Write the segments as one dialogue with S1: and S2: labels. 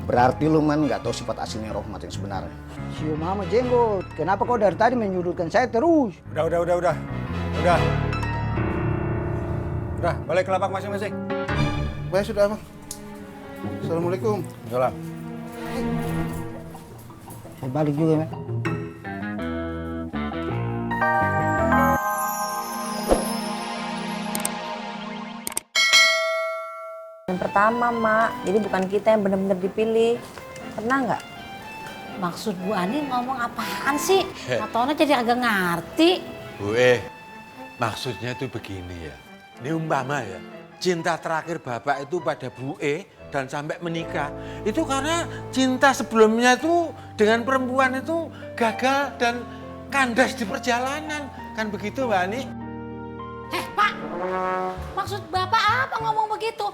S1: Berarti lu man nggak tahu sifat aslinya Rohmat yang sebenarnya.
S2: Siu mama jenggot, kenapa kau dari tadi menyudutkan saya terus?
S3: Udah. Udah, balik ke lapak masing-masing.
S4: Baik sudah bang. Assalamualaikum.
S3: Salam.
S2: Saya balik juga, men.
S5: Yang pertama, Mak. Jadi bukan kita yang benar-benar dipilih. Pernah nggak?
S6: Maksud Bu Ani ngomong apaan sih? Matona jadi agak ngerti.
S7: Bu maksudnya itu begini ya. Ini umpama ya, cinta terakhir Bapak itu pada Bu dan sampai menikah. Itu karena cinta sebelumnya itu dengan perempuan itu gagal dan kandas di perjalanan. Kan begitu Mbak Ani?
S6: Pak, maksud Bapak apa ngomong begitu?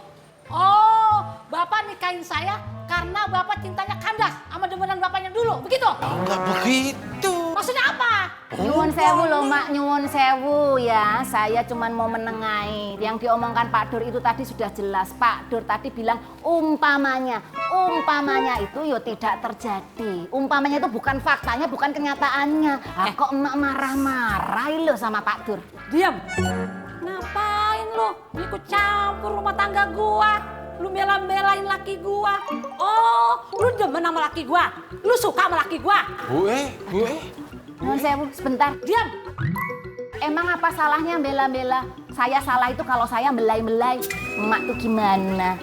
S6: Oh, Bapak nikahin saya karena Bapak cintanya kandas sama demenan Bapaknya dulu, begitu?
S7: Enggak begitu.
S6: Maksudnya apa?
S8: Nyuwun sewu loh Mak, nyuwun sewu ya. Saya cuman mau menengahi. Yang diomongkan Pak Dur itu tadi sudah jelas. Pak Dur tadi bilang umpamanya. Umpamanya itu ya tidak terjadi. Umpamanya itu bukan faktanya, bukan kenyataannya. Kok emak marah-marah loh sama Pak Dur?
S6: Diam. Ngapain lu ikut campur rumah tangga gua? Lu bela-belain laki gua. Oh, lu demen sama laki gua? Lu suka sama laki gua?
S7: Bu
S8: Nyuwun sewu sebentar.
S6: Diam.
S8: Emang apa salahnya bela-bela? Saya salah itu kalau saya belai-belai. Emak tuh gimana?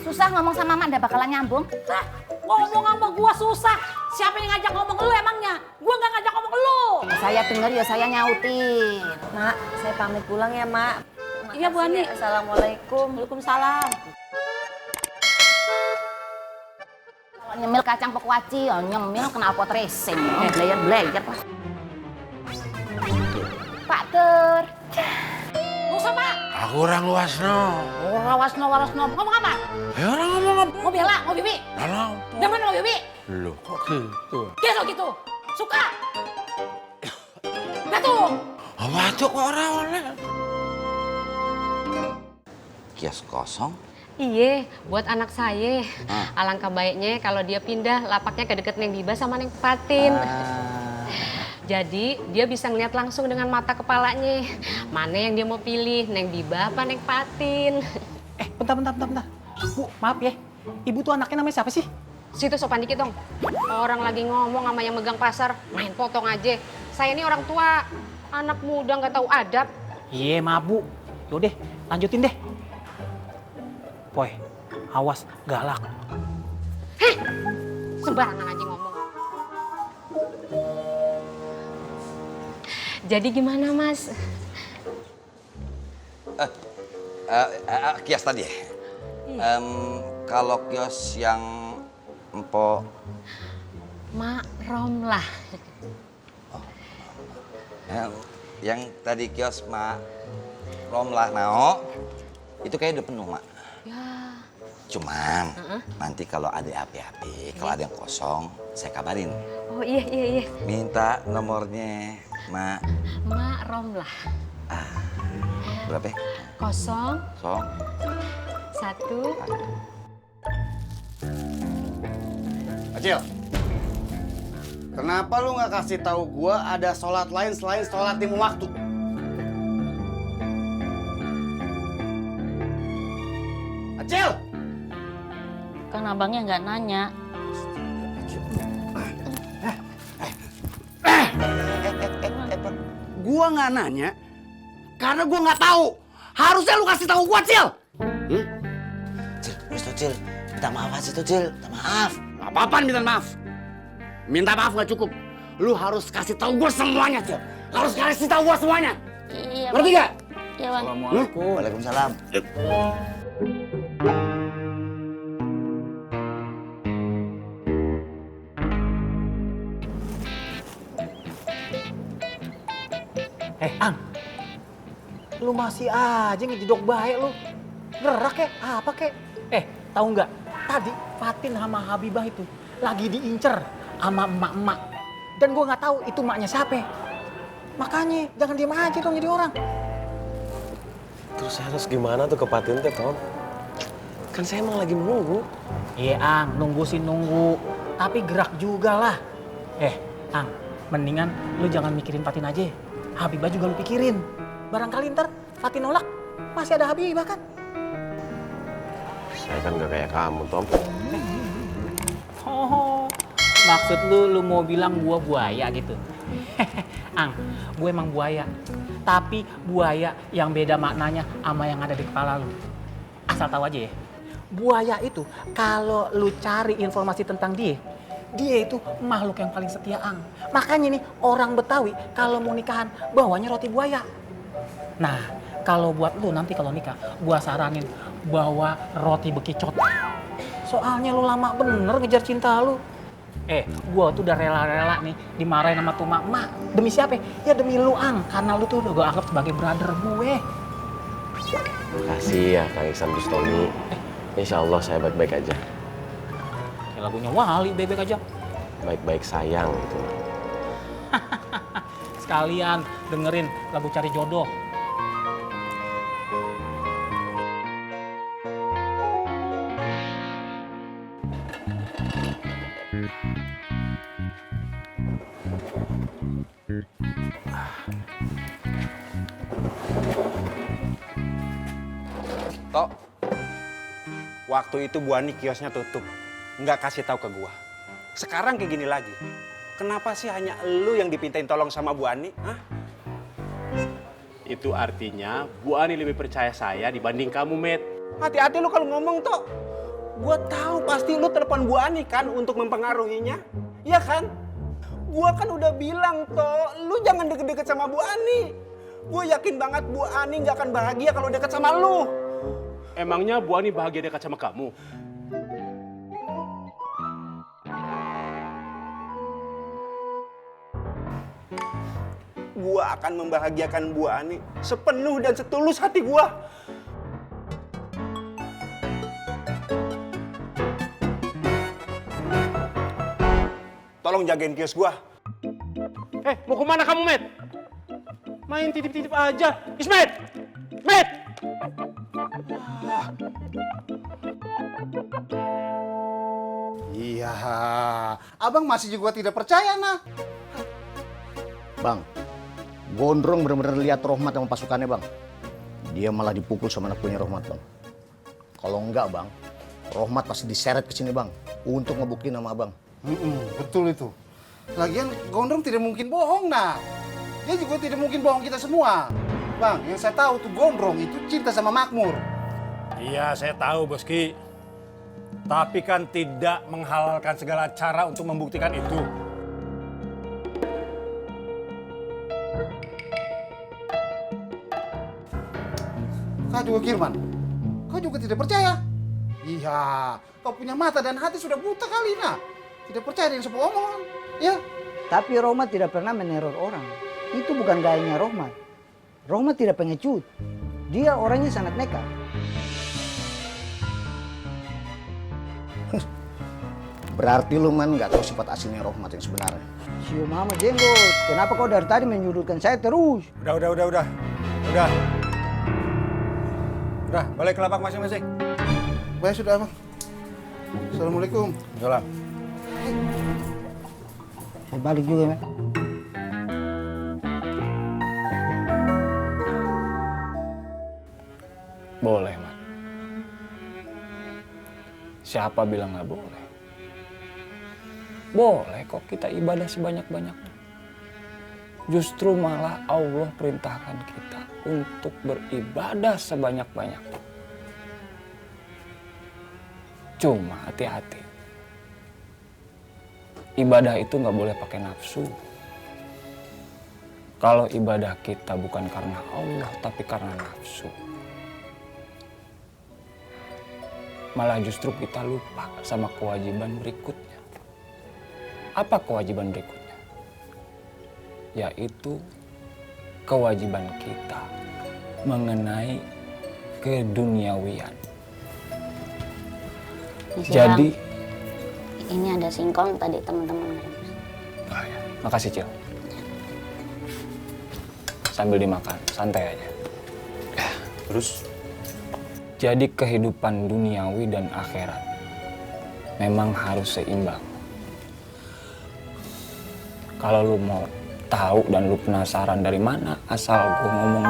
S8: Susah ngomong sama Mak, ndak bakalan nyambung.
S6: Nah, ngomong sama gua susah. Siapa yang ngajak ngomong lu emangnya? Gua nggak ngajak ngomong lu.
S8: Saya denger ya saya nyautin.
S5: Mak, saya pamit pulang ya, Mak.
S6: Iya, Bu Ani.
S5: Assalamualaikum.
S6: Waalaikumsalam.
S8: Kalau nyemil kacang pekuaci, ya nyemil knalpot racing. Belajar-belajar. Pak Dur.
S6: Nggak usah, Pak.
S7: aku orang luasno.
S6: Oh, warasno. Ngomong apa?
S7: Ya orang ngomong apa?
S6: Mau bela, mau bibi.
S7: Halo.
S6: Demen mau bibi.
S7: Loh kok gitu?
S6: Gitu. Suka. Gatung.
S7: Apa tuh kok orang oleh?
S9: Kios kosong?
S10: Iya, buat anak saya. Alangkah baiknya kalau dia pindah lapaknya ke deket Neng Biba sama Neng Patin. Jadi dia bisa ngeliat langsung dengan mata kepalanya. Mana yang dia mau pilih, Neng Biba apa Neng Patin.
S11: Bentar. Bu, maaf ya. Ibu tuh anaknya namanya siapa sih?
S10: Situ sopan dikit dong. Orang lagi ngomong sama yang megang pasar, main potong aja. Saya ini orang tua, anak muda nggak tahu adab.
S11: Iya, maaf Bu. Yaudah, lanjutin deh. Boy, awas, galak.
S10: Sembarangan aja ngomong. Jadi gimana Mas?
S9: Kios tadi ya? Kalau kios yang empok...
S10: Mak Romlah.
S9: Yang tadi kios Mak Romlah Nao, itu kayaknya udah penuh Mak.
S10: Ya.
S9: Cuman nanti kalau ada api-api, kalau ada yang kosong, saya kabarin.
S10: Oh iya.
S9: Minta nomornya Mak.
S10: Mak Romlah.
S9: Berapa?
S10: 0, 1.
S1: Acil, kenapa lu nggak kasih tahu gua ada sholat lain selain sholat lima waktu? Acil!
S6: Kan abangnya nggak nanya.
S1: Gua nggak nanya karena gua nggak tahu. Harusnya lu kasih tahu gua, Cil.
S9: Cil, wis tuh Cil. Minta maaf aja tuh Cil. Minta maaf.
S1: Apa-apaan minta maaf? Minta maaf nggak cukup. Lu harus kasih tahu gua semuanya, Cil. Harus kasih tahu gua semuanya.
S6: Iya.
S1: Ngerti gak?
S6: Iya, Bang.
S1: Assalamualaikum.
S9: Waalaikumsalam.
S11: Ang. Lu masih aja ngejedok baik lu. Gerak kek, apa kek? Tahu nggak? Tadi Fatin sama Habibah itu lagi diincer sama emak-emak. Dan gua nggak tahu itu emaknya siapa. Makanya jangan diem aja dong jadi orang.
S3: Terus harus gimana tuh ke Patin teh, Tom?
S12: Kan saya emang lagi menunggu.
S11: Iya, Ang, nunggu sih nunggu. Tapi gerak juga lah. Ang, mendingan lu jangan mikirin Fatin aja. Habibah juga lu pikirin. Barangkali ntar Fatin nolak, masih ada Habibah kan?
S12: Saya kan gak kayak kamu, Tom.
S11: Oh, maksud lu mau bilang gua buaya gitu? Ang, gue emang buaya. Tapi buaya yang beda maknanya sama yang ada di kepala lu. Asal tahu aja ya, buaya itu kalau lu cari informasi tentang dia itu makhluk yang paling setia, Ang. Makanya nih orang Betawi kalau mau nikahan bawanya roti buaya. Nah, kalau buat lu nanti kalau nikah, gua saranin bawa roti bekicot. Soalnya lu lama bener ngejar cinta lu. Gua tuh udah rela-rela nih dimarahin sama tuh mak. Demi siapa? Ya demi lu, Ang. Karena lu tuh udah gua anggap sebagai brother gue.
S12: Makasih ya Kang Iksan Bustami. Insya Allah saya baik-baik aja.
S11: Kayak lagunya Wali, bebek aja.
S12: Baik-baik sayang gitu.
S11: Sekalian dengerin lagu Cari Jodoh.
S3: Tok, waktu itu Bu Ani kiosnya tutup, nggak kasih tahu ke gua. Sekarang kayak gini lagi. Kenapa sih hanya elu yang dipintain tolong sama Bu Ani? Hah?
S13: Itu artinya Bu Ani lebih percaya saya dibanding kamu, Met.
S3: Hati-hati lu kalau ngomong, Tok. Gua tahu pasti lu telepon Bu Ani kan untuk mempengaruhinya. Iya kan? Gua kan udah bilang, Tok, lu jangan deket-deket sama Bu Ani. Gua yakin banget Bu Ani nggak akan bahagia kalau deket sama lu.
S13: Emangnya Bu Ani bahagia dekat sama kamu?
S3: Gua akan membahagiakan Bu Ani sepenuh dan setulus hati gua. Tolong jagain kios gua.
S13: Mau kemana kamu, Met? Main titip-titip aja. Ismet! Met!
S4: Iya, abang masih juga tidak percaya, nah.
S1: Bang, Gondrong bener-bener lihat Rohmat sama pasukannya, Bang. Dia malah dipukul sama anak punya Rohmat, Bang. Kalau enggak, Bang, Rohmat pasti diseret ke sini, Bang, untuk ngebuktiin sama Abang.
S4: Betul itu. Lagian Gondrong tidak mungkin bohong, nah. Dia juga tidak mungkin bohong kita semua. Bang, yang saya tahu tuh Gondrong itu cinta sama Makmur.
S3: Iya, saya tahu, Boski. Tapi kan tidak menghalalkan segala cara untuk membuktikan itu.
S4: Kau juga Kirman, kau juga tidak percaya? Iya, kau punya mata dan hati sudah buta kali, nah. Tidak percaya dengan sebuah omongan, ya?
S2: Tapi Rohmat tidak pernah meneror orang. Itu bukan gayanya Rohmat. Rohmat tidak pengecut. Dia orangnya sangat nekat.
S1: Berarti lu, Man, nggak tahu sifat aslinya Rohmat yang sebenarnya.
S2: Siu mama jenggot, kenapa kau dari tadi menyudutkan saya terus?
S3: Udah. Udah, balik ke lapak masing-masing.
S4: Baik, sudah, Bang. Assalamualaikum.
S3: Salam.
S2: Saya balik juga, Man.
S14: Boleh, Mat. Siapa bilang nggak boleh? Boleh kok kita ibadah sebanyak-banyaknya. Justru malah Allah perintahkan kita untuk beribadah sebanyak-banyaknya. Cuma hati-hati. Ibadah itu nggak boleh pakai nafsu. Kalau ibadah kita bukan karena Allah, tapi karena nafsu, malah justru kita lupa sama kewajiban berikutnya. Apa kewajiban berikutnya? Yaitu kewajiban kita mengenai keduniawian. Jadi,
S15: ini ada singkong tadi teman-teman.
S14: makasih Cil. Sambil dimakan, santai aja.
S12: Terus
S14: Jadi kehidupan duniawi dan akhirat memang harus seimbang. Kalau lu mau tahu dan lu penasaran dari mana asal gue ngomong